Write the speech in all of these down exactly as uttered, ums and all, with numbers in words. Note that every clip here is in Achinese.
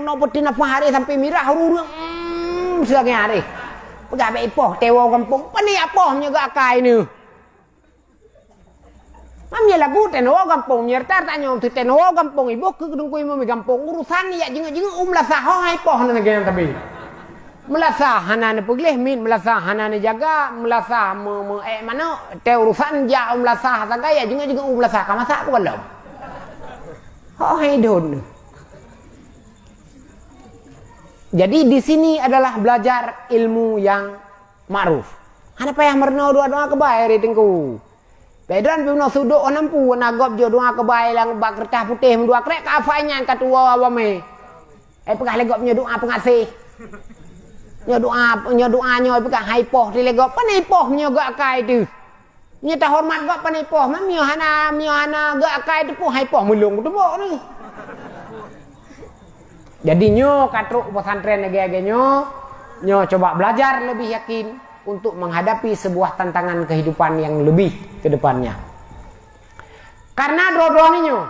Noe peuti nafah hareh sampai mirah ureueng-ureueng, hmm, siagée hareh. Peugah bèk ipoh teuwoe gampông, pane ipoh meunyoe geuakai neuh. Mam nyan lagu teuwoe gampông, meunyoe rata tanyoe teuwoe gampông, iboh keu Teungku Imum gampông, urusan jak jingeuet-jingeuet u meulasah, ho hai poh na lagée nyan tabi. Meulasah hana neupeugleh miet, meulasah hana neujaga, meulasah me-, me-, ék manok, teuh urusan jak u meulasah sagai, jak jingeuet-jingeuet u meulasah, ka masak pun lom. Ho hai dôn. Jadi, di sini adalah belajar ilmu yang ma'ruf. Hana payah meurunoe doa-doa keubai, Teungku. Bèk droen pih meunoe sudok oh nampu na gob jok doa keubai lam bak keureutah putéh meudua krek ka hafai nyan ka tuwoe awai mé. Eh, peugah lé gob nyoe doa peungaséh. Nyoe doa, nyoe doa nyoe peugah hai poh ti lé gob. Pane ipoh meunyoe geuakai teuh. Nyoe tahoreumat gob pane ipoh, meunyoe hana, meunyoe hana geuakai teuh poh hai poh meulông teumbok ni. Jadi nyoe ka trok pesantren lagée-lagée nyoe, nyoe coba belajar lebih yakin untuk menghadapi sebuah tantangan kehidupan yang lebih ke depannya. Karena droe-droe nyoe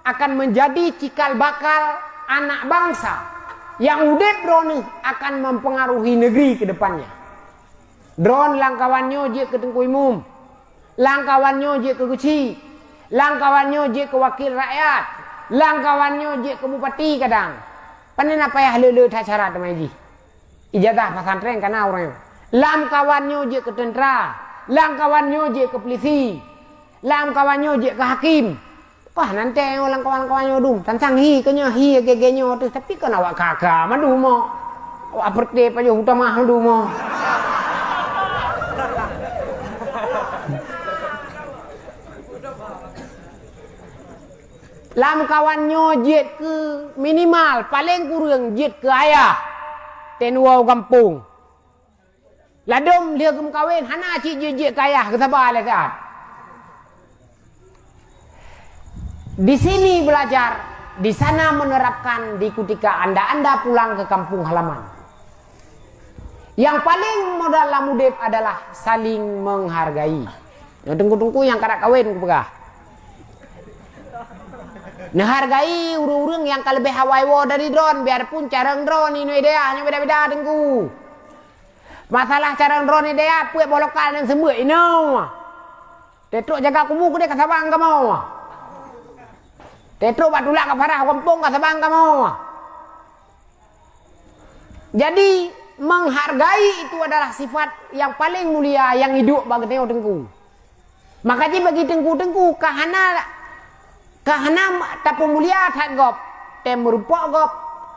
akan menjadi cikal bakal anak bangsa yang udeb droeneuh akan mempengaruhi negeri ke depannya. Droen lam kawan nyoe jeuet keu Teungku Imum, lam kawan nyoe jeuet keu geuchik, lam kawan nyoe jeuet keu wakil rakyat, lam kawan nyoe jeuet keu bupati kadang. Pane na payah le-le that syarat teuma jih. Ijazah pesantren kana ureueng nyoe. Lam kawan nyoe jeuet keu teuntra, lam kawan nyoe jeuet keu polisi, lam kawan nyoe jeuet keu hakim. Wah, nan teuh lam kawan-kawan nyoe dum. Tantang hi keu nyoe, hi gé-gé nyoe teuh. Tapi kon awak kaka mandum mo. Awak perte pajoh utama mandum mo. Lam kawan nyoe jeuet keu minimal, paleng kureueng jeuet keu ayah. Teuwoe gampông. Ladôm lheueh geumeukawen hana cit jeuet-jeuet keu ayah, geusaba lé siat. Di sini belajar, di sana menerapkan di kutika anda-anda pulang ke kampung halaman. Yang paling modal lam udeb adalah saling menghargai. Nyoe teungku-teungku nyang ka rab kawen kupeugah. Neuhargai ureueng-ureueng nyang ka leubeh awai woe dari droen, biarpun carông droen inoe dayah nyoe beda-beda teungku. Masalah carông droeneuh dayah peuet boh lokal nyang seumeuk inoe. Teutrok jaga kumu keudeh ka sabang kamoe. Teutrok bak tulak ka farah gampông ka sabang kamoe. Jadi, menghargai itu adalah sifat yang paling mulia yang hidup bak geutanyoe teungku. Maka jih bagi teungku-teungku ka hana, ka hana tapeumulia that gob, tém meureumpok gob,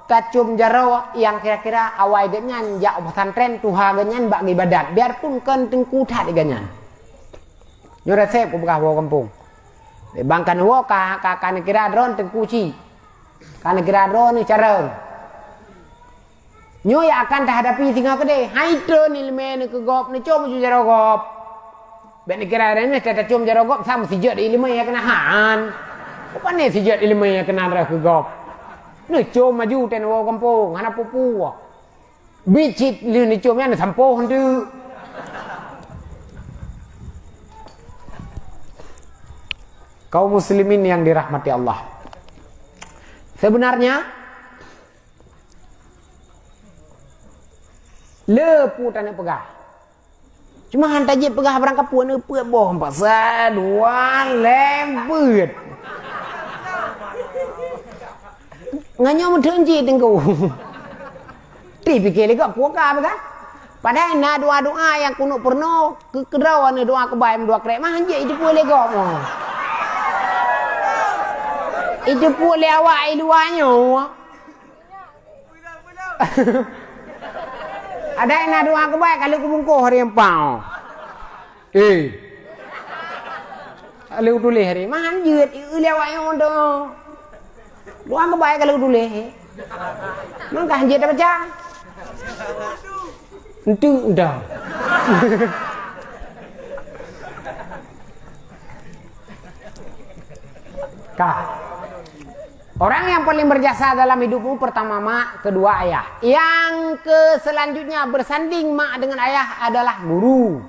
tacôm jaroe nyang kira-kira awai geuhnyan jak u pesantren tuha geuhnyan bak geuibadat, biarpun kon teungku that geuhnyan. Nyoe resep kupeugah woe gampông. Bang kan woe ka, ka, ka neukira droen teungku cit. Ka neukira droeneuh carông. Nyoe nyang akan tahadapi singoh keudeh. Hai treun ileumèe neuh keu gob, neucôm aju jaroe gob. Bèk neukira droeneuh tacôm jaroe gob, sam sijeuet ileumèe nyang keunan. Pane sijeuet ileumèe nyang keunan rhah keu gob. Neucôm aju teuh neuwoe gampông, hana peue-peue. Biet cit lheueh neucôm nyan neusampôh teuk. Kaum muslimin yang dirahmati Allah. Sebenarnya, le peue taneuk peugah. Cuma han tajeuet peugah barang kapeue, neupeuet boh, empat sa, dua, lhèe, beuet. Ngon nyoe meuteun cit teungku. Ti pike lé gob peue ka peugah. Padahai na doa-doa nyang kunok peurunoe keu keudroe neuh doa keubai meudua krek mah han jeuet iteupeue lé gob mo. Iteupeue lé awak i luwa nyoe. Ada nyang na doa keubai ka lheueh kubungkôh hari empat. Eh. Ka lheueh tuléh hari. Mah han jeuet, i lé awak nyoe tu. Doa keubai ka lheueh tuléh. Mangka han jeuet tabaca. Enteuk dah. Ka. Orang yang paling berjasa dalam hidupmu pertama mak, kedua ayah. Yang ke selanjutnya bersanding mak dengan ayah adalah guru.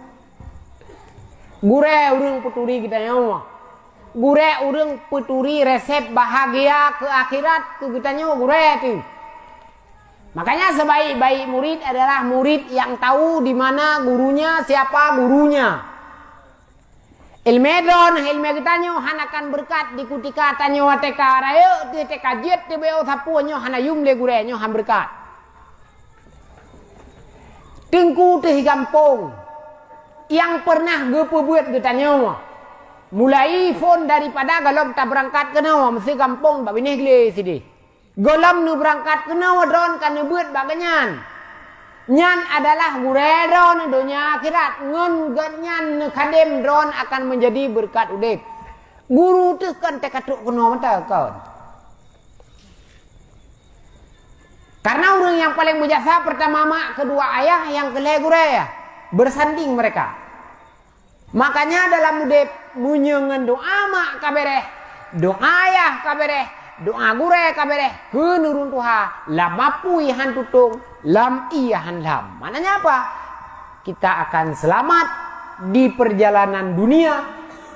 Gurèe ureueng peuturi geutanyoe. Gurée ureuëng peuturi resep bahagia keu akhirat keu geutanyoe gurée teuh. Makanya sebaik-baik murid adalah murid yang tahu di mana gurunya, siapa gurunya. Ileumé droeneuh, ileumé geutanyoe hana akan beureukat di kutika tanyoe watée ka rayeuk teuh, teuka jeuet teuh beu sapeue nyoe hana yum lé gurée nyoe han beureukat. Teungku teuh gampông nyang peureunah geupeubeuet geutanyoe. Mulai phon daripada gohlom tabeurangkat keunoe, meusé gampông bak binéh glé sidéh. Gohlom neubeurangkat keunoe droen ka neubeuet bak geuhnyan. Nyan adalah gurée droen donya akhirat, ngon gobnyan neukhadém droen akan meunjadi beureukat udeb. Guru teuh kon teuka trok keunoe mantong kon. Karena ureuëng nyang paleng beujasa, pertama mak, kedua ayah, nyang keulhée gurée, bersanding mereka. Makanya dalam udeb, meunyoe ngon doa mak ka béréh, doa ayah ka béréh, doa gurée ka béréh, kheun ureuëng tuha, lam apui han tutong, lam ié han lham. Maknanya apa? Kita akan selamat di perjalanan dunia,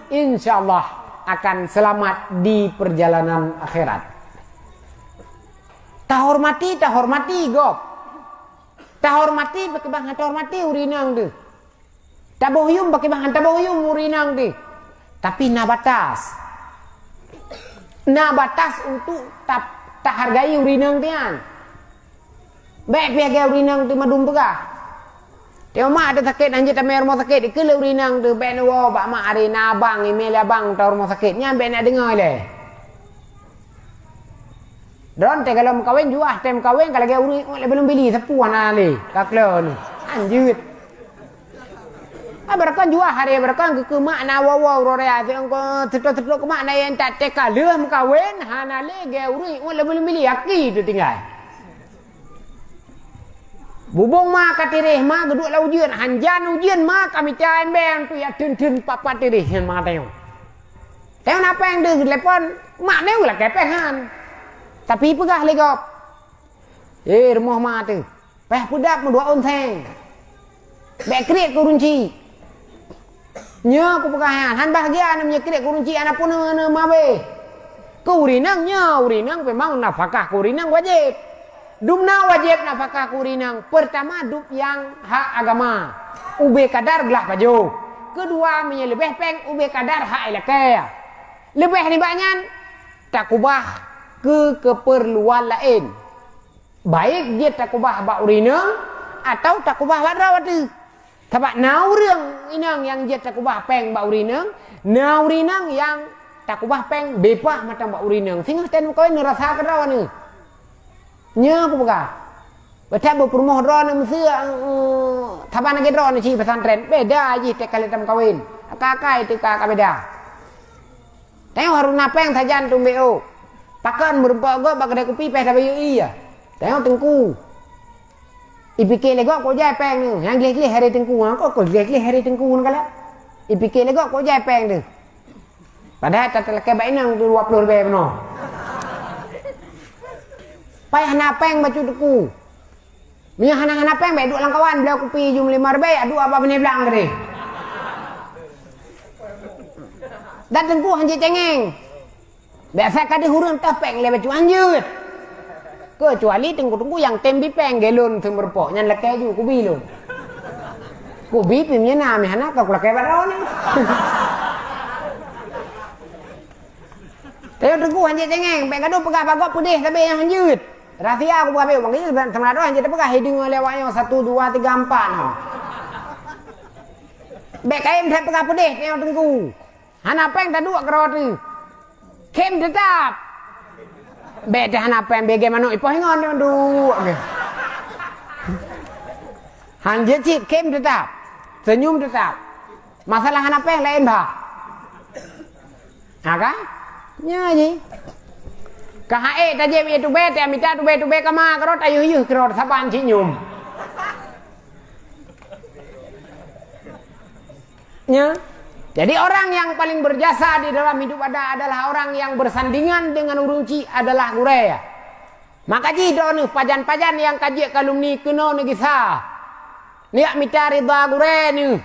insya Allah akan selamat di perjalanan akhirat. Tahormati, tahormati gob. Tahormati pakriban han tahormati ureuëng inong teuh. Taboh yum pakriban han taboh yum ureuëng inong teuh. Tapi na batas. Na batas untuk ta-, tahargai ureuëng inong teuh nyan. Bék pih lagée ureuëng inong teuh mandum peugah. Teuma mak teuh sakét, han jeuet tamé rumoh sakét, dikeue lé ureuëng inong teuh, bék neuwoe bak mak, ari na abang, imé lé abang tau rumoh sakét, nyan bék neudeungoe lé. Droen teuh gohlom meukawen, juah tém kawen ka lagée ureuëng lé belum bili, sapeue hana lé, ka klon. Han jeuet. Ah, beureukan juah, hari beureukan keu mak na woe-woe uroe raya, seutôt-seutôt keu mak na nyang that teuka lheueh meukawen, hana lé gée ureuëng lé belum bili, aki teuh tinggai. Bubong ma ka tiréh, ma geuduek lam ujeuen, han jan ujeuen ma ka mita embeng tu ya theun-theun pat-pat tiréh nyan ma tanyoe. Tanyoe na péng deuh telepon, mak neuh lakée péng han. Tapi peugah lé gob, "Eh, rumoh ma teuh, péh peudap meudua ôn seng. Bék kriet keu ureuëng chik." Nyoe kupeugah nyan, han bahgia na meunyoe kriet keu ureuëng chik, hana peuneuk mabe. Keu ureuëng inong nyoe, ureuëng inong memang nafakah keu ureuëng inong wajéb. Dumna wajéb nafakah keu ureuëng inong, peurtama dub nyang hak agama, ubé kadar glah pajoh. Keudua, meunyoe leubeh péng, ubé kadar hak ilakée. Leubeh nibak nyan, takubah keu keupeurluan laén. Baik jeuet takubah bak ureuëng inong, atawa takubah bak droe teuh. Sabab na ureuëng inong nyang jeuet takubah péng bak ureuëng inong, na ureuëng inong nyang takubah péng beupaih mantong bak ureuëng inong. Singoh tem meukawen neurasa keudroe neuh. Nyoe kupeugah. Beuthat beupeurumoh droeneuh meuseu, eh, saban lagée droeneuh cit pesantren. Beda jih teuka lé tameukawen. Akai-akai teuka ka beda. Tanyoe harôh na péng sajan tumbék ôk. Pakon meurumpok gob bak keudée kupi péh tabayeue ie. Tanyoe teungku. Ipike lé gob kok jai péng neuh. Nyang gleh-gleh hari teungku. Ha, kok, kok gleh-gleh hari teungku neukalak. Ipike lé gob kok jai péng neuh. Padahai tatalakée bak inong tu dua ploh ribée bunoe. Payah na péng bacut teungku. Meunyoe hana-hana péng, bék duek lam kawan, bloe kupi jum lima ribée, aduek abah beuneublang tadi. Dan teungku hanjeuet cengeng. Biasa ka deuh ureuëng teuh péng lé bacut hanjeuet. Keucuali teungku-teungku nyang tem bi péng, gelon seumeureumpok, nyan lakée ju kubi lôn. Kubi pih meunyoe na, meuhana ka kulakée bak droeneuh. Tanyoe teungku hanjeuet cengeng, bék gadoh peugah bagoe peudeh sabe nyang hanjeuet. Rahsia kupeugah beu bang, iya seumeurat doh hanjeuet teupeugah, hi deungoe lé awak nyoe satu, dua, tiga, empat nyoe. Bék kayém that peugah peudeh tanyoe teungku. Hana péng taduek keudroe teuh. Khém teutap. Bék teuh hana péng, bégée manok ipoh ingon duek geuh. Hanjeuet cit khém teutap. Senyum teutap. Masalah hana péng laén bah. Ha kan? Nyoe jih. Ka ha ék tajép ie tubée, tamita tubée-tubée kama keudroe, tayeuh-yeuh keudroe saban cit nyoe. Nyoe. Jadi orang yang paling berjasa di dalam hidup ada adalah orang yang bersandingan dengan ureuëng chik adalah gurée. Maka jih droeneuh pajan-pajan nyang ka jeuet kalumni keunoe neugisa. Neujak mita ridha gurée neuh.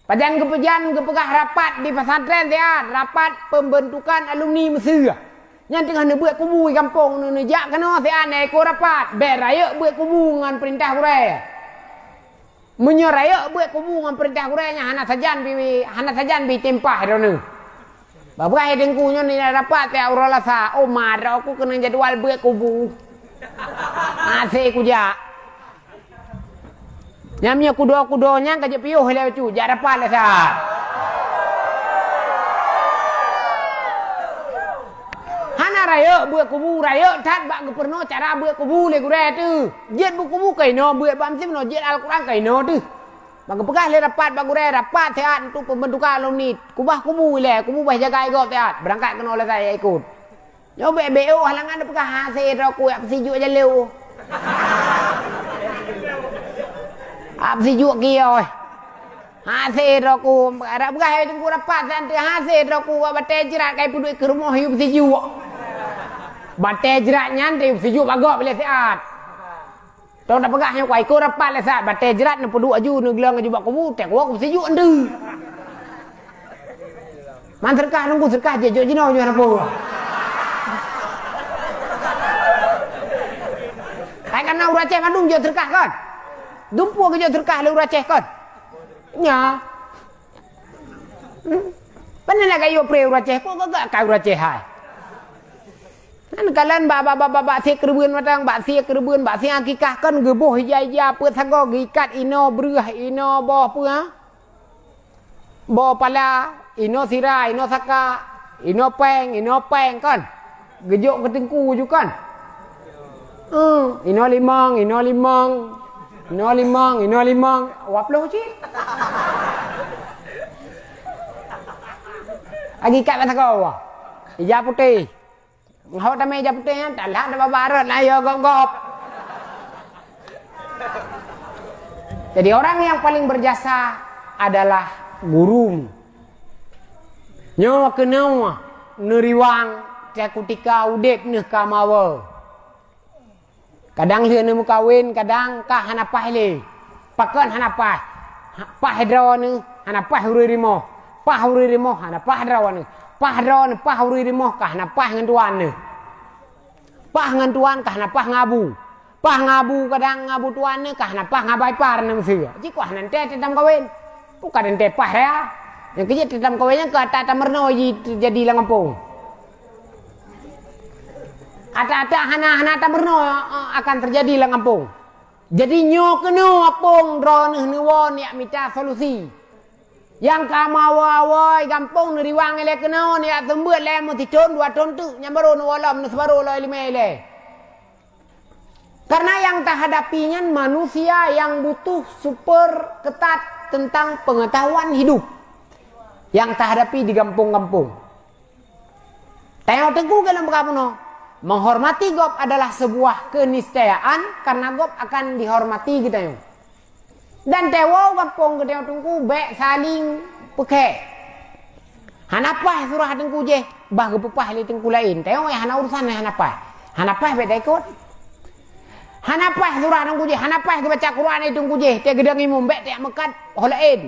Pajan geupeujan geupeugah rapat di pesantren siat, rapat pembentukan alumni Mesir. Nyan teungoh neubeuet kubu di gampông, neujak keunoe siat, na ikot rapat. Bèk rayeuk beuet kubu ngon peurintah gurèe. Meunyoe rayeuk beuet kubu ngon peurintah gurèe nyan hana sajan bi, hana sajan bi timpah droeneuh. Babah teungku nyoe nyan rapat tiep uroe Lasa, oh ma droe ku keunong jadwal beuet kubu. Hase kujak. Nyan meunyoe kudo-kudo nyan ka jeuet piôh lé bacut, jak rapat lé sa. Hana rayeuk beuet kubu, rayeuk that bak geupeurunoe cara beuet kubu lé gurèe teuh. Jeuet beuet kubu ka inoe, beuet bak meuseum inoe, jeuet Alquran ka inoe teuh. Maka geupeugah lé rapat bak gurèe, rapat siat untuk pembentukan alumni. Kubah kubu ilèe, kubu bah jagai gob siat. Beurangkat keunoe lé sa ikot. Nyoe bèk-bèk oh halangan neupeugah hase droe ku jak peusijuek jaleu. Jak peusijuek kios. Hase droe ku, rak peugah hai teungku rapat siat, hase droe ku bak batèe jrat kai peuduek keu rumoh yue peusijuek. Batèe jrat nyan teuh peusijuek bak gob ilèe siat. Tông tapeugah nyoe kuai, ikot rapat lé sa, batèe jrat neupeuduek aju, neugleueng aju bak kubu, teuh kuwoe kupeusijuek ndeuh. Man seureukah teungku, seureukah jeuet jinoe nyoe hana peue. Hai kana ureueng Aceh mandum jeuet seureukah kon? Dumpeue geujeuet seureukah lé ureueng Aceh kon? Nya. Hmm. Pane na kayue pré ureueng Aceh, kok gagak kai ureueng Aceh hai? Nyan kalon bak, bak, bak, bak, bak sie keureubeuen mantong, bak sie keureubeuen, bak sie akikah kon geuboh ija-ija peuet sagoe geuikat inoe breueh, inoe boh peue, ha? Boh pala, inoe sira, inoe saka, inoe péng, inoe péng kon. Geujok keu teungku ju kon. Hmm, inoe limong, inoe limong, inoe limong, inoe limong. Dua ploh cit. Lagi ikat bak sagoe. Ija putéh. Ngon tamé ija putéh nyan, talah tababa rot na yo gop-gop. Jadi orang yang paling berjasa adalah guru. Nyoe keunoe neuriwang teuh kutika udép neuh ka mawoe. Kadang lheueh neumeukawen, kadang ka hana paih lé. Pakon hana paih? Ha, paih droe neuh, hana paih ureueng rumoh. Paih ureueng rumoh, hana paih droe neuh. Paih droe neuh, paih ureueng rumoh, ka hana paih ngon tuan neuh. Paih ngon tuan, ka hana paih ngon abu. Paih ngon abu, kadang ngon abu tuan neuh, ka hana paih ngon abai par neuh miseue. Jikuk hana teuntèe tatameukawen. Bukan teuntèe paih raya. Nyang keujeuet tatameukawen nyan keu ata tameurunoe ji teujadi lam gampông. Ata-ata hana, hana tameurunoe, eh, akan teujadi lam gampông. Jadi nyoe keunoe apong droeneuh neuwoe neujak mita solusi. Nyang ka meuawai-awai gampông neuriwang ilèe keunoe neujak seumeubeuet lé meusiton dua thon teuk, nyan barô neuwoe lom neuseubarô lom ileumèe ilèe. Karena yang tahadapi nyan manusia yang butuh super ketat tentang pengetahuan hidup yang tahadapi di gampông-gampông. Tanyoe teungku keuneuk peugah bunoe, menghormati gob adalah sebuah keniscayaan karena gob akan dihormati geutanyoe. Dan teuwoe gampông geutanyoe teungku bèk saling peukhèe. Hana paih surah teungku jéh, bah geupeupaih lé teungku laén. Tanyoe nyang hana urusan nyang hana paih. Hana paih bèk taikot. Hana paih surah teungku jéh, hana paih geubaca Quran lé teungku jéh, teuh geudong imum bèk tajak meukat ho laén.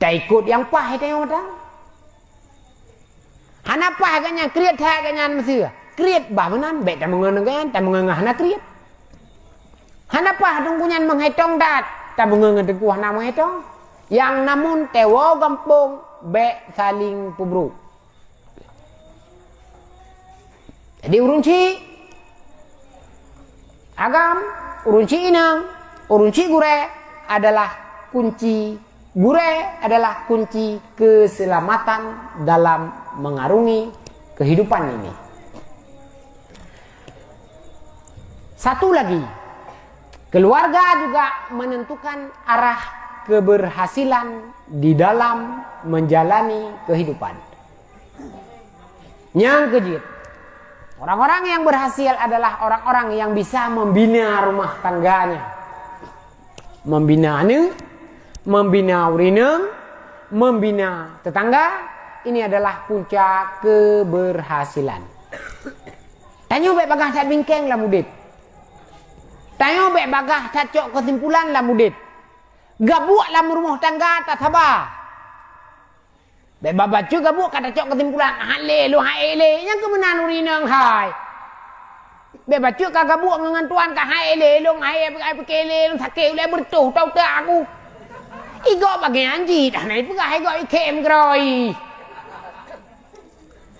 Taikot nyang paih tanyoe mantong. Hana paih geuhnyan, kriet that geuhnyan miseue. Kriet bah meunan, bèk tameungon geuhnyan, tameungon hana kriet. Hana paih teungku nyan meuhitong that, tameungon teungku hana meuhitong. Nyang namun teuwoe gampông bèk saling peubrôk. Jadi ureueng chik agam, ureueng chik inong, ureueng chik gurèe adalah kunci, gurèe adalah kunci keselamatan dalam mengarungi kehidupan ini. Satu lagi, keluarga juga menentukan arah keberhasilan di dalam menjalani kehidupan. Nyang keujeuet, orang-orang yang berhasil adalah orang-orang yang bisa membina rumah tangganya. Membina aneuk, membina ureueng inong, membina tetangga, ini adalah punca keberhasilan. Tanyoe bèk bagaih that bingkeng lam udép. Tanyoe bèk bagaih that cok keusimpulan lam udép. Gabuek lam rumoh tangga tasaba. Bèk babacut gabuek ka tacok keusimpulan, "Hai lé lôn, hai lé." Nyang keu meunan ureueng inong hai. Bèk bacut ka gabuek ngon tuan ka, "Hai lé lôn, hai, hai pike lé lôn, sakét ulèe beureutoh tau tak aku." Igob bagèe anjit, hana ipeugah igob ikhém keurôi.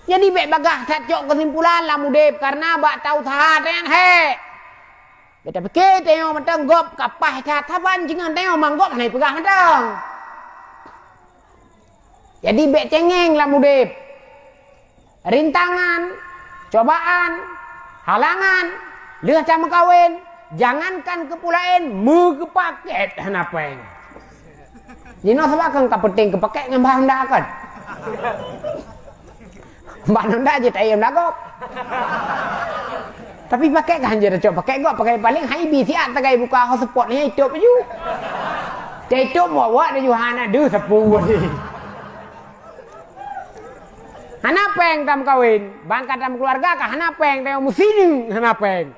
Jadi bèk bagah that cok keusimpulan lam udép, kareuna bak ta useuha tanyoe hék. Bèk tapike tanyoe mantong gob ka paih that, saban jingon tanyoe mang gob hana ipeugah mantong. Jadi bèk cengeng lam udép. Rintangan, cobaan, halangan, lheueh tameukawen, jangankan keu peue laén, meukeupakét hana péng. Jinoe sabab kan ka peuting keupakét ngon bah honda kan. Bah honda jeuet ayam lagop. Tapi pakét kan jeuet cok pakét gob, pakét paléng hai bi siat tagai buka hotspot ni itôp ju. Teuitôp muwat-wat di Yohana deuh sapeue ni. Hana péng tameukawen, bangka tameukeuluwarga ka hana péng, tanyoe meusineuk hana péng.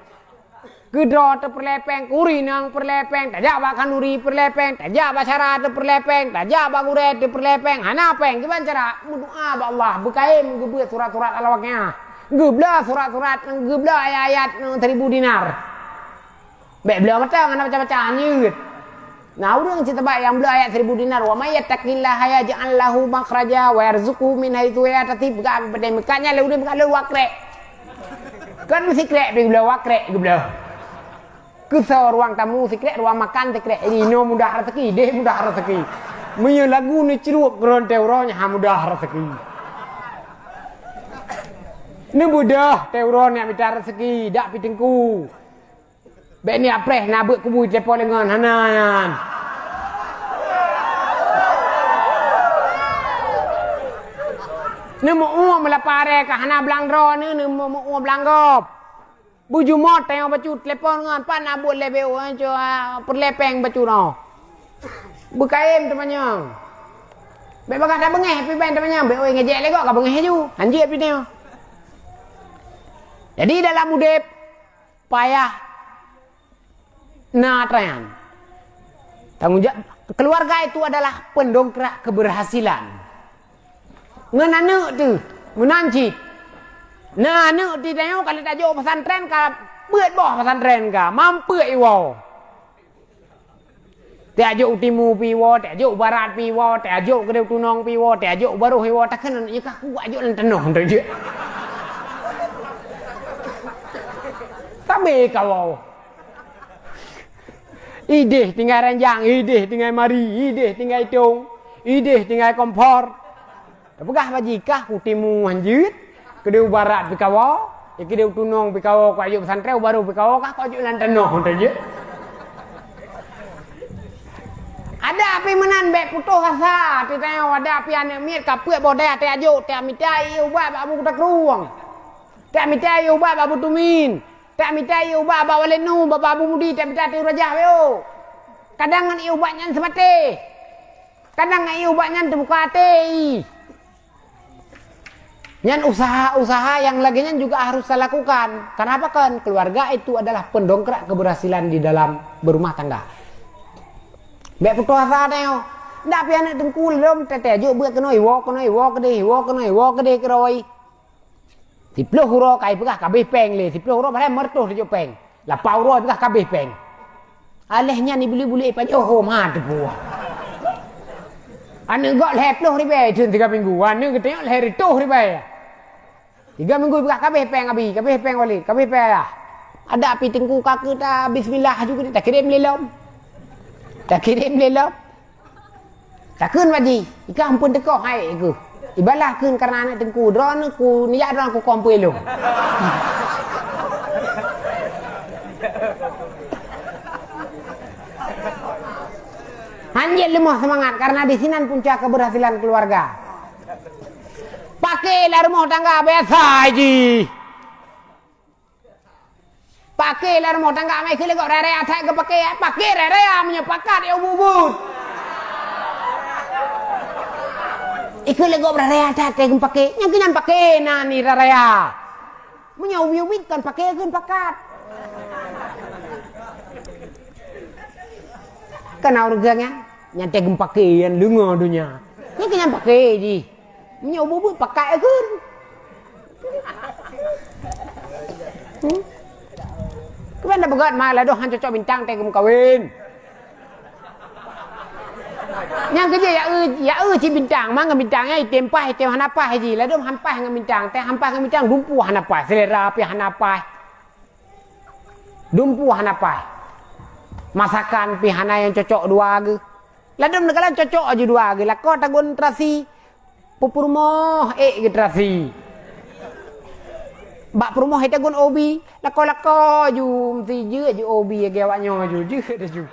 Keudroe teupeureulèe péng, keu ureueng inong peureulèe péng, tajak bak khanduri peureulèe péng, tajak bak syara teupeureulèe péng, tajak bak gurèe teupeureulèe péng, hana péng. Kiban cara? Meudoa bak Allah, beukayém geubeuet surat-surat Al-Waqiah. Geubloe surat-surat, geubloe ayat-ayat nyang seribu dinar. Bèk bloe mantong, hana baca-baca, hanjeuet. Na ureueng cit teuma nyang bloe ayat seribu dinar, "Wa may yattaqillaha yaj'al lahu makhraja wa yarzuqhu min haitsu la yahtasib." Gak geupeudeh meukat nyan lé ureueng meukat lé wakrek. Kan meusikrek pi geubloe, wakrek geubloe. Keusoe ruang tamu sikrek, ruang makan sikrek. Jadi inoe mudah rezeki, déh mudah rezeki. Meunyoe lagu neucruek keuron teuroe nyan ha mudah rezeki. Neubeudôh teuroe nyan mita rezeki, dak pi teungku. Bèk ni apreh na beuet kubu telepon lé ngon hana nyan. Neumeu'ue meulapa aré ka hana blang droeneuh, neumeu'ue blang gob. Beujumôt tanyoe bacut telepon ngon pat na buet lé B O, eh, co, ah, peureulèe péng bacut nyoe. Beukayém teumanyong. Bèk bagah tabeungéh pi ban teumanyong, B O ngejek lé gob ka beungéh ju. Hanjeuet pi tanyoe. Jadi dalam udép payah na atra nyan. Tanggung jawab keluarga itu adalah pendongkrak keberhasilan. Ngon aneuk teuh, meunan cit. Na aneuk teuh tanyoe ka lheueh tajok pesantren, ka peuet boh pesantren ka, mampeuet iwoe. Tajok u timu pi iwoe, tajok u barat pi iwoe, tajok keudéh u tunong pi iwoe, tajok u barôh iwoe, takheun aneuk nyoe ka kuwajok lam tanoh tajok. Tabé kawoe. Idéh tinggai ranjang, idéh tinggai mari, idéh tinggai itong, idéh tinggai kompor. Tapeugah bak jih kah kutimu hanjeuet, keudéh u barat pih kawoe, keudéh u tunong pih kawoe, kujok pesantren u barôh pih kawoe, kah kujok lam tanoh tajok. Adak pih meunan bèk putôh asa, teutanyoe adak pih aneuk miet ka peuet boh dayah tajok, tamita ié ubat bak Abu Kuta Krueng. Tamita ié ubat bak Abu Tumin. Tamita ié ubat bak Walenu, bak Abu Mudi, tamita teuh rajah beo. Kadang ngon ié ubat nyan seumaté. Kadang ngon ié ubat nyan teubuka até. Nyan usaha-usaha yang lagèe nyan juga harus talakukan. Kenapa kan? Keluarga itu adalah pendongkrak keberhasilan di dalam berumah tangga. Bèk putôh asa tanyoe. Ndak pih aneuk teungku lom teuh tajok beuet keunoe iwoe, keunoe iwoe keudéh, iwoe keunoe iwoe keudéh keudroe. Siploh uroe ka ipeugah ka abéh péng lé, siploh uroe padahai meureutoh tajok péng. Lapan uroe ipeugah ka abéh péng. Aléh nyan ibuléh-buléh ipajoh hom ha teupeue. Aneuk gok lhèe ploh ribèe thôn tiga minggu, aneuk geutanyoe lhèe reutôh ribèe. Tiga minggu ipeugah ka abéh péng abi, ka abéh péng Walid, ka abéh péng ayah. Adak pih teungku ka keu ta bismillah aju keu takirém lé lom. Takirém lé lom. Takheun bak jih, ikah ampôn teukoh hai keuh. Ibalah kheun karena aneuk teungku, droeneuh ku nijak droeneuh ku koh ampôn lôn. Hanjeuet leumoh seumangat karena di sinan punca keberhasilan keluarga. Paké lam rumoh tangga biasa jih. Paké lam rumoh tangga mé ikheun lé gob raya-raya that geupaké, paké raya-raya meunyoe pakat ya ubit-ubit. Ikheun lé gob raya-raya that geupaké, nyang keu nyan paké na ni raya-raya. Meunyoe ubit-ubit kon paké kheun pakat. Kana ureueng geuh nyan. Nyan teuh geupakè nyang leungoe donya. Nyan keuh nyang pakè jih. Meunyoe ubit-ubit pakai kheun. Hmm? Keuban dah peugöt ma ladôm han cocok bintang teuh geumeukawen. Nyang keujeuet ya eu, ya eu cit bintang, ma ngon bintang nyan item paih, item hana paih jih. Ladôm han paih ngon bintang, teuh han paih ngon bintang, dumpeue hana paih, selera pih hana paih. Dumpeue hana paih. Masakan pih hana nyang cocok dua geuh. Ladôm neukalon cocok aju dua geuh. Lakoe tagun terasi, peurumoh ék geuterasi. Bak peurumoh tagun obi, lakoe-lakoe ju meusti jeuet ju obi lagèe awak nyoe ju, jeuet ju.